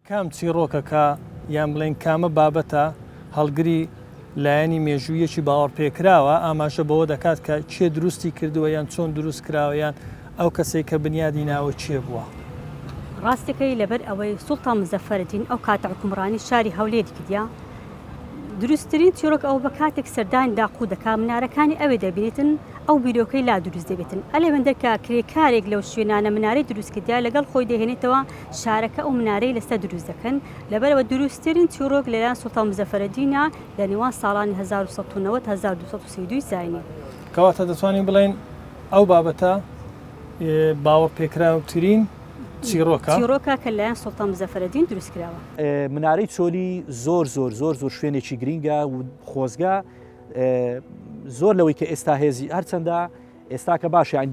کام چیڕۆکەکە یان بڵێین کامە بابەتە هەڵگری لایەنی مێژووییەکی باوەڕپێکراوە، ئاماژە بەوە دەکات کە کێ دروستی کردووە یان چۆن دروست کراوە یان ئەو کەسەی کە بنیادی ناوە کێ بووە؟ ڕاستەکەی لەبەر ئەوەی سوڵتان مزەفەرەدین ئەو کاتە حوکمڕانی شاری هەولێری کردیە، دروستترین چیڕۆک ئەوە بە کاتێک سەردانی داقوو دەکا منارەکانی ئەوێ دەبینێتن ئەو بیرۆکەی لا دروست دەبێتن ئەلەوێندە کە کرێکارێک لەو شوێنانە منارەی دروست کردیا لەگەڵ خۆی دەهێنێتەوە شارەکە ئەو منارەی لەسەر دروست دەکەن لەبەرئەوە دروستترین چیڕۆک لەلایەن سوڵتان مزەفەرەدینە لە نێوان ساڵانی 1190 1232 زاینی. کەواتە دەتوانین بڵێین ئەو بابەتە باوەڕپێکراوترین چیڕۆکە. چیڕۆکە کە لەلایەن سوڵتان مزەفەرەدین دروست کراوە. منارەی چۆلی زۆر زۆر زۆر زۆر شوێنێکی گرینگە و خۆزگە زۆر لەوەی کە ئێستا هێزی هەرچەندە ئێستا کە باش یان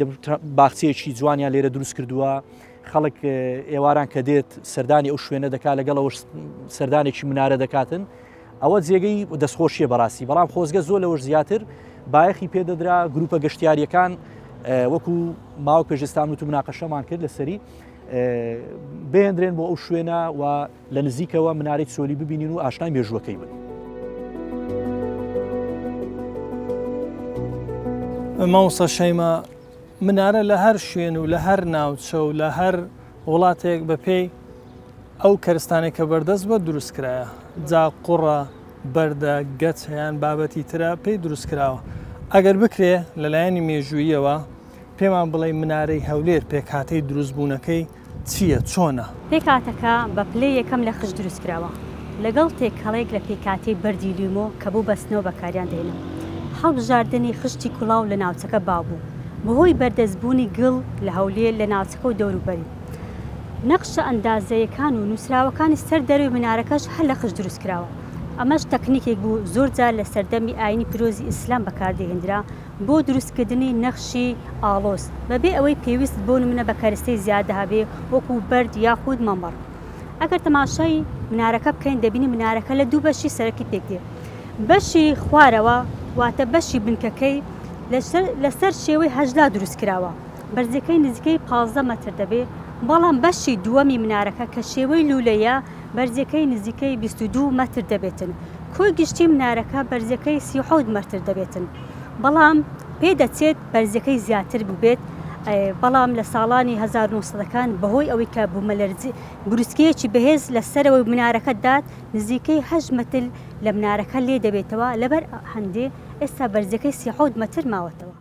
باخچەیەکی جوانیان لێرە دروست کردووە خەڵک ئێواران کە دێت سەردانی ئەو شوێنە دەکات لەگەڵەوە سەردانێکی منارە دەکاتن ئەوە جێگەی دەستخۆشیە بەڕاستی بەڵام خۆزگە زۆر لەوەش زیاتر بایەخی پێدەدرا گروپە گەشتیاریەکان وەکو ماوە پێشستان وت و مناقەشەمان کرد لەسەری بهێندرێن بۆ ئەو شوێنە و لە نزیکەوە منارەی چۆلی ببینین و ئاشنای مێژووەکەی بن. مامۆستا شەیما منارە لە هەر شوێن و لە هەر ناوچە و لە هەر وڵاتێک بەپێی ئەو کەرستانەی کە بەردەست بووە دروست کرایە جا قوڕە، بەردە، گەچ یان بابەتی ترە پێی دروست کراوە. ئەگەر بکرێ لە لایەنی مێژووییەوە پێمان بڵێی منارەی هەولێر پێکهاتەی دروستبوونەکەی چییە، چۆنە؟ پێکهاتەکە بە پلەی یەکەم لە خشت دروست کراوە لەگەڵ تێکەڵێک لە پێکهاتەی بەردی لیمۆ کە بۆ بەستنەوە بەکاریان دەهێنا. هەڵبژاردنی خشتی کوڵاو لە ناوچەکە باو بوو بەهۆی بەردەستبوونی گڵ لە هەولێر لە ناوچەکە و دەوروبەری. نەخشە ئەندازەیەکان و نووسراوەکانی سەر دەرەوەی منارەکەش هەر لە خشت دروست کراوە. ئەمەش تەکنیکێک بوو زۆر جار لە سەردەمی ئایینی پیرۆزی ئیسلام بەکاردەهێندرا بۆ دروستکردنی نەخشی ئاڵۆز بەبێ ئەوەی پێویست بۆ نمونە بە کەرستەی زیادە هەبێ وەکو بەرد یاخود مەمەڕ. ئەگەر تەماشای منارەکە بکەین دەبینین منارەکە لە دوو بەشی سەرەکی پێکدێ. بەشی خوارەوە واتە بەشی بنکەکەی لەسەر شێوەی هەژلا دروست کراوە. بەرزیەکەی نزیکەی 15 مەتر دەبێ، بەڵام بەشی دووەمی منارەکە کە شێوەی لوولەیە بەرزیەکەی نزیکەی 22 مەتر دەبێتن. کۆی گشتی منارەکە بەرزیەکەی 37 مەتر دەبێتن. بەڵام پێدەچێت بەرزیەکەی زیاتر بووبێت، بەڵام لە ساڵانی 1970 ەکان بەهۆی ئەوەی کە بوومەلەرزی بروسکەیەکی بەهێز لە سەرەوەی منارەکە دات نزیکەی هەشت مەتر لە منارەکە لێ دەبێتەوە لەبەر هەندێ ئێستا بەرزیەکەی 37 مەتر ماوەتەوە.